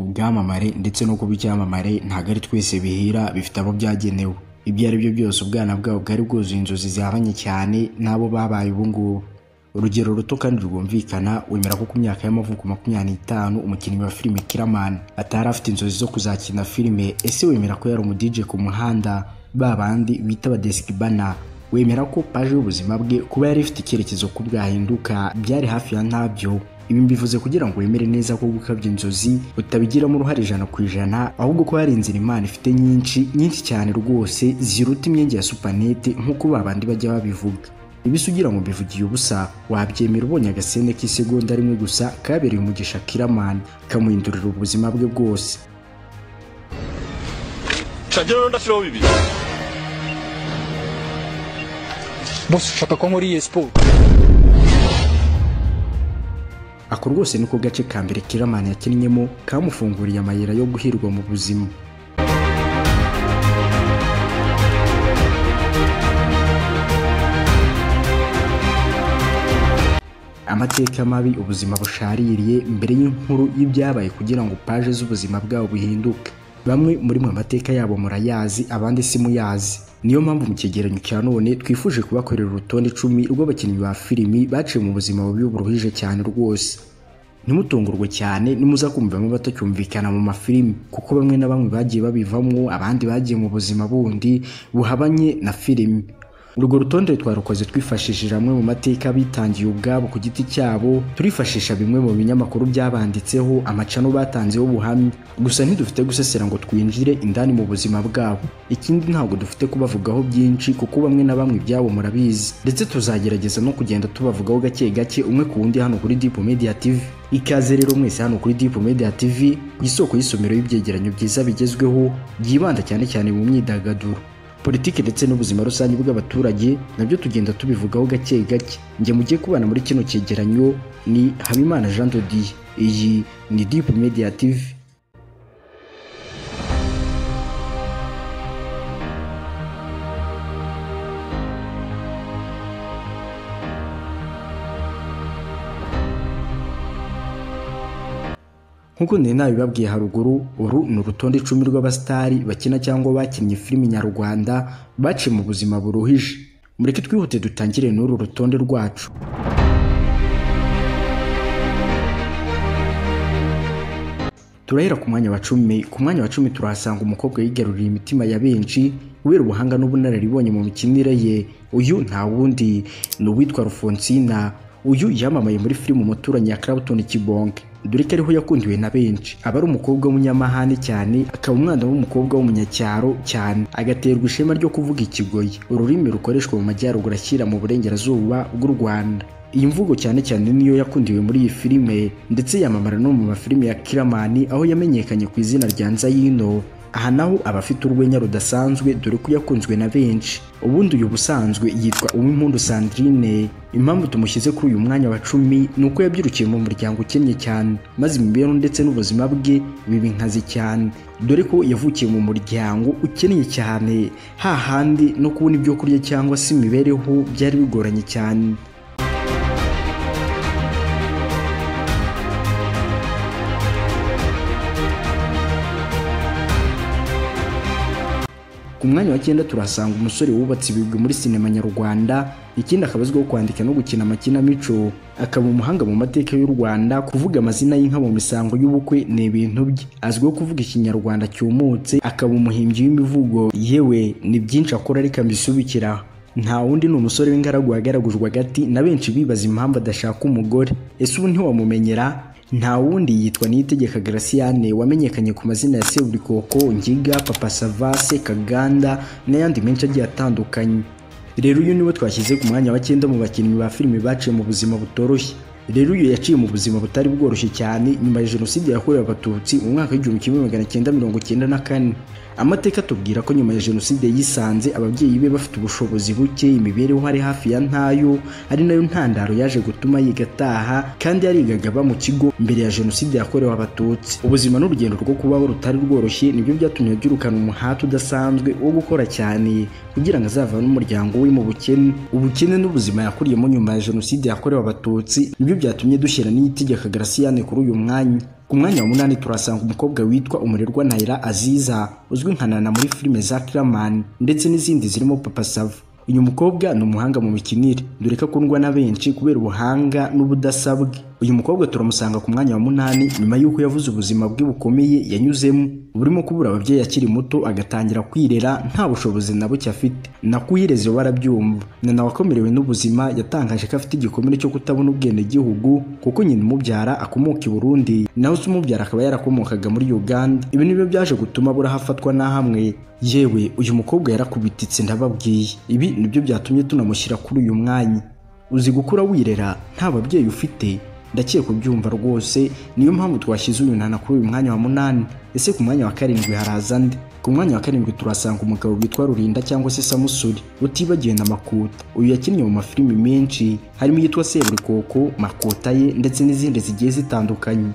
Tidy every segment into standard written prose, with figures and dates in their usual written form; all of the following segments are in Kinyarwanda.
Ubwamamare ndetse no kuba icyamamare ntabwo ari twese bihira, bifite abo byagenewe. Ibyo ari byo byose ubwana bwabo bwari bwuzuye inzozi zihabanye cyane n'abo babaye ubu ngubu. Urugero ruto kandi rwumvikana, wemera ko ku myaka y'amavuko 25 umukinnyi wa filime Killaman atari afite inzozi zo kuzakina filime? Ese wemera ko yari umu DJ ku muhanda, ba bandi bita abadesikibana? Wemera ko paje y'ubuzima bwe kuba yari ifite icyerekezo ko bwahinduka byari hafi ya ntabyo? Ibi mbivuze kugira ngo wemere neza ko gukabya inzozi utabigiramo uruhare 100%, ahubwo ko hari inzira Imana ifite nyinshi nyinshi cyane rwose ziruta imyenge ya supanete nk'uko babandi bajya babivuga. Ibise ugira ngo mbivugiye ubusa, wabyemera ubonye agasene k'isegonda rimwe gusa kabereye umugisha Killaman kamuhindurira ubuzima bwe bwose. Bose ushaka ko muri iyi siporo. Ako rwose niko gace ka mbere Killaman yakinnyemo kamufunguriye amayira yo guhirwa mu buzima. Amateka mabi, ubuzima bushaririye mbere y'inkuru y'ibyabaye kugira ngo paje z'ubuzima bwabo buhinduke. Bamwe muri mwe amateka yabo murayazi, abandi si muyazi. Niyo mpamvu mu cyegeranyo cya none twifuje kubakorera urutonde 10 rw'abakinnyi ba filimi baciye mu buzima bubi buruhije cyane rwose. Ntimutungurwe cyane nimuza kumvamo batacyumvikana mu mafilimi, kuko bamwe na bamwe bagiye babivamo, abandi bagiye mu buzima bundi buhabanye na filimi. Urwo rutonde twarukoze twifashishije amwe mu mateka bitangiye ubwabo ku giti cyabo, turifashisha bimwe mu binyamakuru byabanditseho, amacano batanzeho ubuhamya. Gusa ntidufite gusesera ngo twinjire indani mu buzima bwabo. Ikindi ntabwo dufite kubavugaho byinshi kuko bamwe na bamwe ibyabo murabizi, ndetse tuzagerageza no kugenda tubavugaho gake gake umwe ku wundi hano kuri Deep Media TV. Ikaze rero mwese hano kuri Deep Media TV, ku isoko y'isomero y'ibyegeranyo byiza bigezweho byibanda cyane cyane mu myidagaduro, politiki ndetse n'ubuzima rusange bw'abaturage, nabyo tugenda tubivugaho gake gake. Njye mugiye kubana muri kino cyegeranyo ni Habimana Jean Dodier. Iyi ni Deep Media TV. Nkuko nari nabibabwiye haruguru, uru ni urutonde 10 rw'abasitari bakina cyangwa bakinnye filimi nyarwanda baciye mu buzima buruhije. Mureke twihute dutangire n'uru rutonde rwacu. Turahera ku mwanya wa 10. Ku mwanya wa 10 turahasanga umukobwa yigaruriye imitima ya benshi kubera ubuhanga n'ubunararibonye mu mikinire ye. Uyu nta wundi ni uwitwa Rufonsina. Uyu yamamaye muri filime Umuturanyi ya Clapton Kibonke, dore ko ariho yakundiwe na benshi. Aba ari umukobwa w'umunyamahane cyane, akaba umwana w'umukobwa w'umunyacyaro cyane, agaterwa ishema ryo kuvuga ikigoyi, ururimi rukoreshwa mu majyaruguru ashyira mu burengerazuba bw'u Rwanda. Iyi mvugo cyane cyane niyo yakundiwe muri iyi filime, ndetse yamamara no mu mafilime ya Killaman aho yamenyekanye ku izina rya Nzayino. Aha naho aba afite urwenya rudasanzwe dore ko yakunzwe na benshi. Ubundi uyu busanzwe yitwa Uwimpundu Sandrine. Impamvu tumushyize kuri uyu mwanya wa 10 ni uko yabyirukiye mu muryango ukennye cyane, maze imibereho ndetse n'ubuzima bwe biba inkazi cyane, dore ko yavukiye mu muryango ukennye cyane, hahandi no kubona ibyo kurya cyangwa se imibereho byari bigoranye cyane. Ku mwanya wa 9 turasanga umusore wubatse ibigwi muri sinema nyarwanda, ikindi akaba azwiho kwandika no gukina amakinamico, akaba umuhanga mu mateka y'u Rwanda. Kuvuga amazina y'inka mu misango y'ubukwe ni ibintu bye. Azwiho kuvuga ikinyarwanda cyumutse, akaba umuhimbyi w'imivugo, yewe ni byinshi akora ariko ambisubikira. Nta wundi ni umusore w'ingaragu wagaragujwe agati na benshi bibaza impamvu adashaka umugore. Ese ubu ntiwamumenyera? Nta wundi yitwa Niyitegeka Graciane, wamenyekanye ku mazina ya Seburikoko, Ngiga, Papa Savase, Kaganda n'ayandi menshi agiye atandukanye. Rero uyu niwe twashyize ku mwanya wa 9 mu bakinnyi ba filime baciye mu buzima butoroshye. Rero uyu yaciye mu buzima butari bworoshye cyane nyuma ya Jenoside yakorewe Abatutsi mu mwaka w'1994. Amateka atubwira ko nyuma ya Jenoside yisanze ababyeyi be bafite ubushobozi buke, imibereho ari hafi ya ntayo, ari nayo ntandaro yaje gutuma yiga ataha, kandi yarigaga aba mu kigo mbere ya Jenoside yakorewe Abatutsi. Ubuzima n'urugendo rwo kubaho rutari rworoshye nibyo byatumye abyirukana umuhate udasanzwe wo gukora cyane kugira ngo azavane umuryango we mu bukene. Ubukene n'ubuzima yakuriyemo nyuma ya Jenoside yakorewe Abatutsi nibyo byatumye dushyira Niyitegeka Graciane kuri uyu mwanya. Ku mwanya wa 8 turasanga umukobwa witwa Umurerwa Naira Aziza uzwi nka Nana muri filime za Killaman ndetse n'izindi zirimo Papa Sava. Uyu mukobwa ni umuhanga mu mikinire, dore ko akundwa na benshi kubera ubuhanga n'ubudasa bwe. Uyu mukobwa turamusanga ku mwanya wa 8 nyuma y'uko yavuze ubuzima bwe bukomeye yanyuzemo, burimo kubura ababyeyi akiri muto agatangira kwirera nta bushobozi na buke afite. Nakuhireze warabyumva. Nana wakomerewe n'ubuzima yatangaje ko afite igikomere cyo kutabona ubwenegihugu kuko nyina umubyara akomoka i Burundi, naho se umubyara akaba yarakomokaga muri Uganda. Ibi nibyo byaje gutuma abura ahafatwa na hamwe. Yewe uyu mukobwa yarakubititse ndababwiye. Ibi nibyo byatumye tunamushyira kuri uyu mwanya. Uzi gukura wirera nta babyeyi ufite, ndakiye kubyumva rwose, niyo mpamvu twashyize uyu Nana kuri uyu mwanya wa 8. Ese ku mwanya wa 7 haraza nde? Ku mwanya wa 7 turasanga umugabo witwa Rurinda cyangwa se Samusuri utibagiwe na Makuta. Uyu yakinnye mu mafilimi menshi harimo iyitwa Seburikoko, Makuta ye ndetse n'izindi zigiye zitandukanye.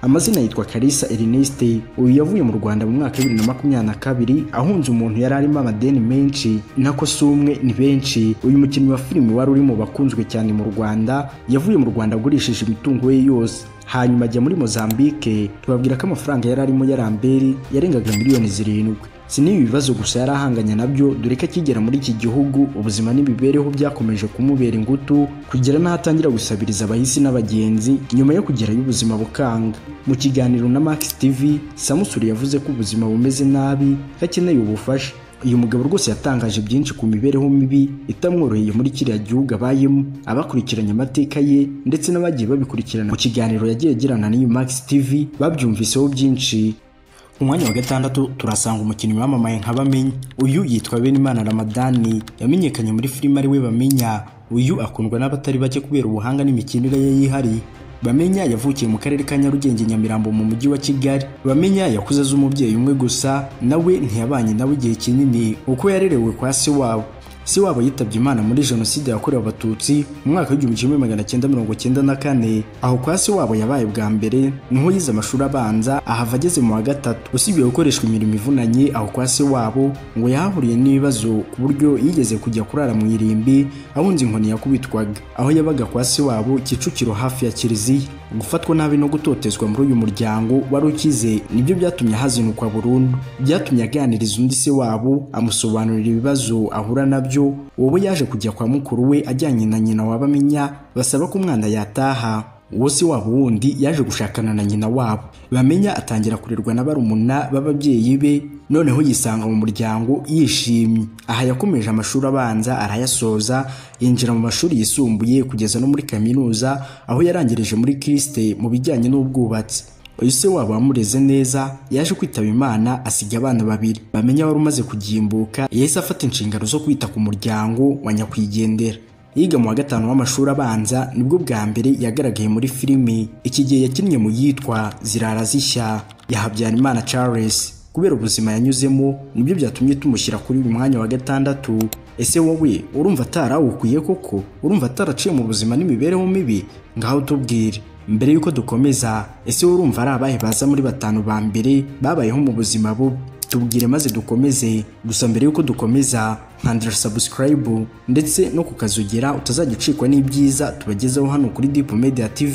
Amazina yitwa Kalisa Ernest. Uyu yavuye mu Rwanda mu mwaka wa 2022 ahunze umuntu yari arimo amadeni menshi, nako si umwe ni benshi. Uyu mukinnyi wa filimi wari uri mu bakunzwe cyane mu Rwanda yavuye mu Rwanda agurishije imitungo ye yose, hanyuma ajya muri Mozambique. Tubabwira ko amafaranga yari arimo yaramberi yarengaga miliyoni 7. Si n'ibi bibazo gusa yari ahanganye nabyo, dore ko akigera muri iki gihugu ubuzima n'imibereho byakomeje kumubera ingutu kugera n'aho atangira gusabiriza abahisi n'abagenzi nyuma yo kugerayo ubuzima bukanga. Mu kiganiro na Max TV, Samusuri yavuze ko ubuzima bumeze nabi, ko akeneye ubufasha. Uyu mugabo rwose yatangaje byinshi ku mibereho mibi itamworoheye muri kiriya gihugu abayemo. Abakurikiranye amateka ye ndetse n'abagiye babikurikirana mu kiganiro yagiye agirana n'iyi Max TV babyumviseho byinshi. Ku mwanya wa 6 turasanga umukinnyi wamamaye nka Bamenya. Uyu yitwa Benimana Ramadani, yamenyekanye muri filime ari we Bamenya. Uyu akundwa n'abatari bake kubera ubuhanga n'imikinire ye yihariye. Bamenya yavukiye mu karere ka Nyarugenge Nyamirambo mu mujyi wa Kigali. Bamenya yakuze azi umubyeyi umwe gusa, nawe ntiyabanye nawe igihe kinini kuko yarerewe kwa se wabo. Se wabo yitabye Imana muri Jenoside yakorewe Abatutsi mu mwaka w'1994. Aho kwa se wabo yabaye bwa mbere niho yize amashuri abanza, ahava ageze mu wa 3. Usibye gukoreshwa imirimo ivunanye aho kwa se wabo, ngo yahahuriye n'ibibazo ku buryo yigeze kujya kurara mu irimbi ahunze inkoni yakubitwaga. Aho yabaga kwa se wabo Kicukiro hafi ya Kiliziya. Gufatwa nabi no gutotezwa muri uyu muryango wari ukize nibyo byatumye ahazinukwa burundu. Byatumye aganiriza undi se wabo amusobanurira ibibazo ahura nabyo. Wowe yaje kujya kwa mukuru we ajyanye na nyina wa Bamenya, basaba ko umwana yataha. Uwo se wabo wundi yaje gushakana na nyina wabo. Bamenya atangira kurerwa na barumuna b'ababyeyi be, noneho yisanga mu muryango yishimye. Aha yakomeje amashuri abanza arayasoza, yinjira mu mashuri yisumbuye kugeza no muri kaminuza, aho yarangirije muri Christ mu bijyanye n'ubwubatsi. Uyu se wabo wamureze neza yaje kwitaba Imana asiga abana babiri. Bamenya wari umaze kugimbuka yahise afata inshingano zo kwita ku muryango wa nyakwigendera. Yiga mu wa 5 w'amashuri abanza nibwo bwa mbere yagaragaye muri filimi. Iki gihe yakinnye mu yitwa Zirara Zishya ya Habyarimana Charles. Kubera ubuzima yanyuzemo nibyo byatumye tumushyira kuri uyu mwanya wa 6. Ese wowe urumva atarawukwiye koko? Urumva ataraciye mu buzima n'imibereho mibi? Ngaho tubwire. Mbere yuko dukomeza, ese urumva ari abahe baza muri 5 ba mbere babayeho mu buzima bubi? Tubwire maze dukomeze. Gusa mbere yuko dukomeza, nkandira subscribe ndetse no kukazogera utazajya ucikwa n'ibyiza tubagezaho hano kuri Deep Media TV.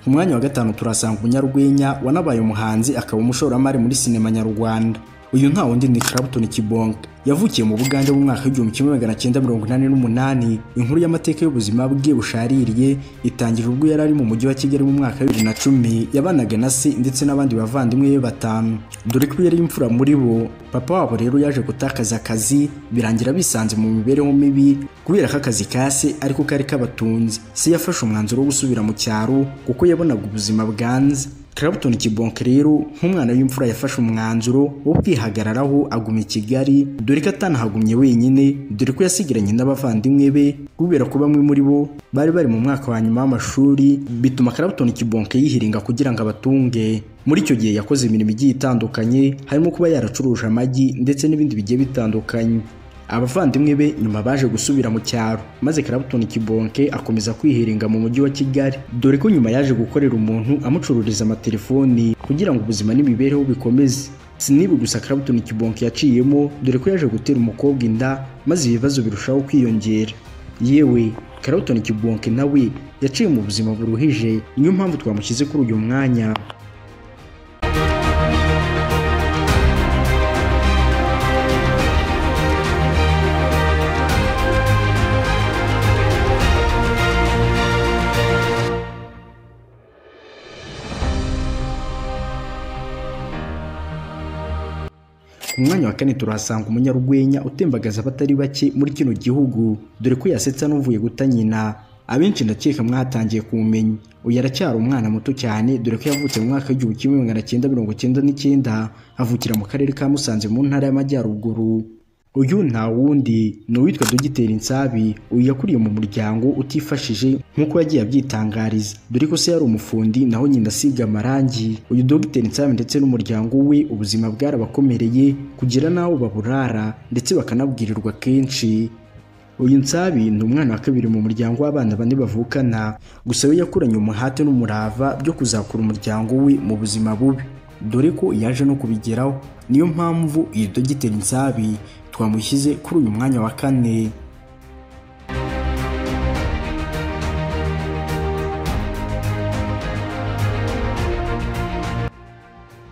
Ku mwanya wa 5 turasanga umunyarwenya wanabaye umuhanzi akaba umushoramari muri sinema nyarwanda. Uyu nta wundi ni Clapton Kibonke. Yavukiye mu Bugande mu mwaka w'1988. Inkuru y'amateka y'ubuzima bwe bushaririye itangira ubwo yari ari mu mujyi wa Kigali mu mwaka wa 2010. Yabanaga na se ndetse n'abandi bavandimwe be 5, dore ko yari imfura muri bo. Papa wabo rero yaje gutakaza akazi, birangira bisanze mu mibereho mibi kubera ko akazi ka se ariko kari kabatunze. Se yafashe umwanzuro wo gusubira mu cyaro kuko yabonaga ubuzima bwanze. Clapton Kibonke rero nk'umwana w'imfura yafashe umwanzuro wo kwihagararaho aguma i Kigali, dore ko atanahagumye wenyine, dore ko yasigaranye n'abavandimwe be kubera ko bamwe muri bo bari bari mu mwaka wa nyuma w'amashuri, bituma Clapton Kibonke yihiringa kugira ngo abatunge. Muri icyo gihe yakoze imirimo igiye itandukanye, harimo kuba yaracuruje amagi ndetse n'ibindi bigiye bitandukanye. Abavandimwe be nyuma baje gusubira mu cyaro, maze Clapton Kibonke akomeza kwihiringa mu mujyi wa Kigali, dore ko nyuma yaje gukorera umuntu amucururiza amatelefoni kugira ngo ubuzima n'imibereho bikomeze. Sinibi gusa Clapton Kibonke yaciyemo, dore ko yaje gutera umukobwa inda maze ibibazo birushaho kwiyongera. Yewe Clapton Kibonke nawe yaciye mu buzima buruhije, niyo mpamvu twamushyize kuri uyu mwanya. Ku mwanya wa kane turahasanga umunyarwenya utembagaza abatari bake muri kino gihugu, dore ko yasetsa n'uvuye guta nyina. Abenshi ndakeka mwatangiye kumumenya. Uyu aracyari umwana muto cyane, dore ko yavutse mu mwaka w'1999, avukira mu karere ka Musanze mu ntara y'Amajyaruguru. Uyu nta wundi ni uwitwa Dogiteri Nsabi. Uyu yakuriye mu muryango utifashije nk'uko yagiye abyitangariza, dore ko se yari umufundi naho nyina asiga amarangi. Uyu Dogiteri Nsabi ndetse n'umuryango we ubuzima bwarabakomereye kugira n'aho baburara ndetse bakanabwirirwa kenshi. Uyu Nsabi ni umwana wa kabiri mu muryango w'abana bane bavukana, gusa we yakuranye umuhate n'umurava byo kuzakura umuryango we mu buzima bubi, dore ko yaje no kubigeraho. Niyo mpamvu uyu Dogiteri Nsabi twamushyize kuri uyu mwanya wa kane.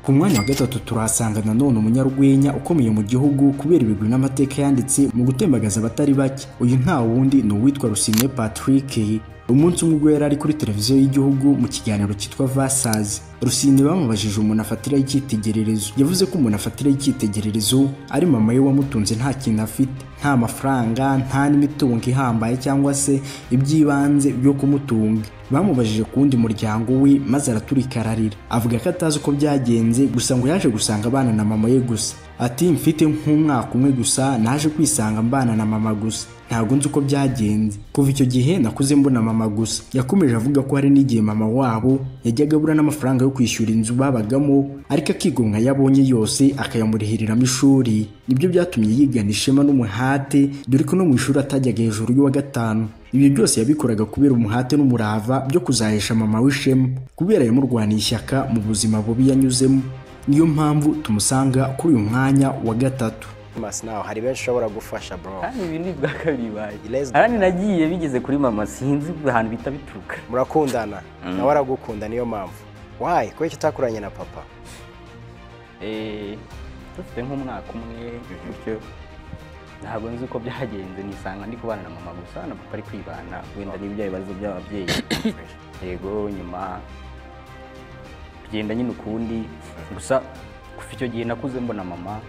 Ku mwanya wa gatatu turahasanga nanone umunyarwenya ukomeye mu gihugu kubera ibigwi n'amateka yanditse mu gutembagaza abatari bake. Uyu nta wundi ni uwitwa Rusine Patrick. Umunsi umwe ubwo yari ari kuri televiziyo y'igihugu mu kiganiro cyitwa Versus, Rusine bamubajije umuntu afatiraho icyitegererezo. Yavuze ko umuntu afatiraho icyitegererezo ari mama we wamutunze nta kintu afite, nta mafaranga, nta n'imitungo ihambaye cyangwa se iby'ibanze byo kumutunga. Bamubajije ku wundi muryango we maze araturikararira, avuga ko atazi uko byagenze, gusa ngo yaje gusanga abana na mama ye gusa. Ati mfite nk'umwaka umwe gusa naje kwisanga mbana na mama gusa, ntabwo nzi uko byagenze, kuva icyo gihe nakuze mbona mama gusa. Yakomeje avuga ko hari n'igihe mama wabo yajyaga abura n'amafaranga yo kwishyura inzu babagamo, ariko akigomwa yabonye yose akayamurihiriramo ishuri. Nibyo byatumye yigana ishema n'umuhate, dore ko no mu ishuri atajyaga hejuru y'uwa gatanu. Ibyo byose yabikoraga kubera umuhate n'umurava byo kuzahesha mama w'ishema, kubera yamurwaniye ishyaka mu buzima bubi yanyuzemo. Niyo mpamvu tumusanga kuri uyu mwanya wa gatatu. Now hari benshi ushobora gufasha bro. Kandi ibi ni bwa kabiri baye. Arani nagiye bigeze kuri mama sinzi ahantu bita bituruka. Murakundana nawe aragukunda niyo mpamvu. Why? Kuki utakuranye na papa? Dufite nk'umwaka umwe gutyo. Ntabwo nzi uko byagenze, nisanga ndi kubana na mama gusa na papa ari kwibana, wenda n'ibyo bibazo by'ababyeyi. Yego nyuma bigenda nyine ukundi, gusa kuva icyo gihe nakuze mbona mama.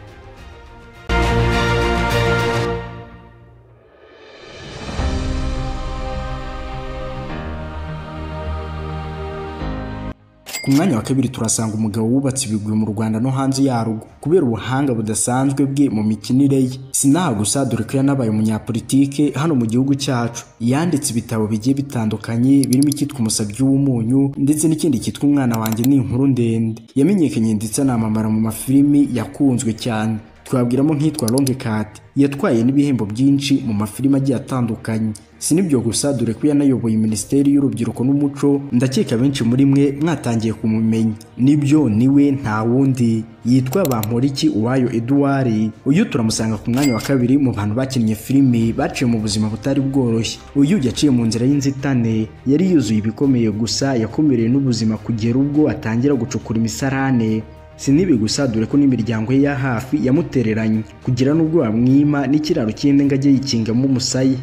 Ku mwanya wa kabiri turasanga umugabo wubatse ibigwi mu Rwanda no hanze yarwo kubera ubuhanga budasanzwe bwe mu mikinire ye. Sinaha gusa, dore ko yanabaye umunyapolitike hano mu gihugu cyacu. Yanditse ibitabo bigiye bitandukanye birimo icyitwa Umusabyi w'Umunyu ndetse n'ikindi cyitwa Umwana Wanjye ni Inkuru Ndende. Yamenyekanye ndetse anamamara mu mafilimi yakunzwe cyane, twabwiramo nk'itwa Long Cat, yatwaye n'ibihembo byinshi mu mafilimi agiye atandukanye. Si n'ibyo gusa, dore ko yanayoboye Minisiteri y'Urubyiruko n'Umuco. Ndakeka benshi muri mwe mwatangiye kumumenya. Nibyo, niwe nta wundi, yitwa Bamporiki Uwayo Edouard. Uyu turamusanga ku mwanya wa kabiri mu bantu bakinnye filimi baciye mu buzima butari bworoshye. Uyu yaciye mu nzira y'inzitane, yari yuzuye ibikomeye, gusa yakomereye n'ubuzima kugera ubwo atangira gucukura imisarane. Si n'ibi gusa, dore ko n'imiryango ye ya hafi yamutereranye kugira n'ubwo bamwima n'ikiraro cy'ihene ngo ajye yikingamo umusaya.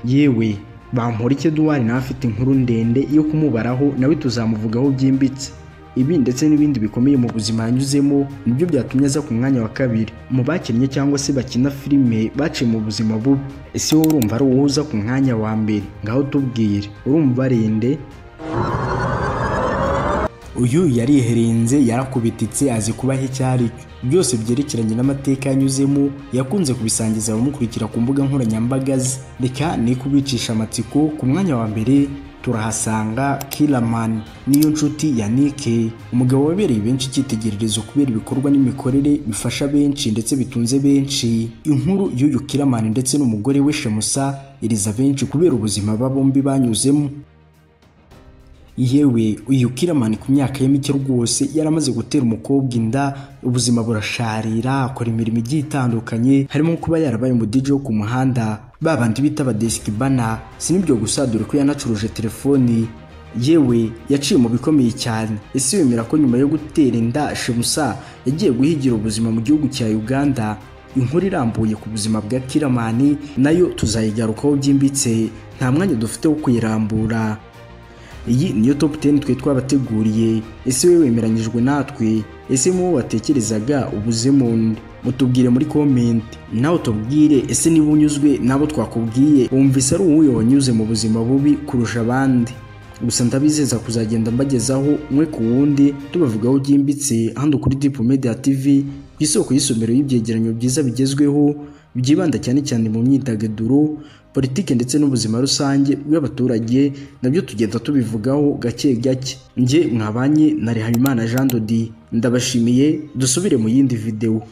Yewe Bamporiki Edouard nawe afite inkuru ndende yo kumubaraho, nawe tuzamuvugaho byimbitse. Ibi ndetse n'ibindi bikomeye mu buzima yanyuzemo nibyo byatumye aza ku mwanya wa kabiri mu bakinnye cyangwa se bakina filime baciye mu buzima bubi. Ese wowe urumva ari uwo uza ku mwanya wa mbere? Ngaho tubwire, urumva arende? Uyu yariherenze, yarakubititse, azi kubaho icyo ari cyo. Byose byerekeranye n'amateka yanyuzemo yakunze kubisangiza abamukurikira ku mbuga nkoranyambaga ze. Reka ni kubicisha amatsiko, ku mwanya wa mbere turahasanga Killaman, niyo nshuti ya Nike, umugabo wabereye benshi icyitegererezo kubera ibikorwa n'imikorere bifasha benshi ndetse bitunze benshi. Inkuru y'uyu Killaman ndetse n'umugore we Shemusa iriza benshi kubera ubuzima bombi banyuzemo. Yewe, uyu Killaman ku myaka ye mike rwose yaramaze gutera umukobwa inda, ubuzima burasharira, akora imirimo igiye itandukanye, harimo kuba yarabaye umu DJ wo ku muhanda, ba bandi bita abadesikibana. Si n'ibyo gusa, dore ko yanacuruje telefoni. Yewe, yaciye mu bikomeye cyane. Ese wemera ko nyuma yo gutera inda Shemusa yagiye guhigira ubuzima mu gihugu cya Uganda? Inkuru irambuye ku buzima bwa Killaman nayo tuzayigarukaho byimbitse, nta mwanya dufite wo kuyirambura. Iyi niyo top 10 twe twabateguriye. Ese wowe wemeranyijwe natwe? Ese muwo watekerezaga ubuze mu mutubwire muri comment. Nawe tubwire, ese niba unyuzwe nabo twakubwiye, wumvise ari uwuhe wanyuze mu buzima bubi kurusha abandi? Gusa ndabizeza kuzagenda mbagezaho umwe ku wundi, tubavugaho byimbitse hano kuri Deep Media TV, ku isoko y'isomero y'ibyegeranyo byiza bigezweho byibanda cyane cyane mu myidagaduro, politiki ndetse n'ubuzima rusange bw'abaturage, nabyo tugenda tubivugaho gake gake. Njye mwabanye na Rehabimana Jean Dodi, ndabashimiye, dusubire mu yindi video.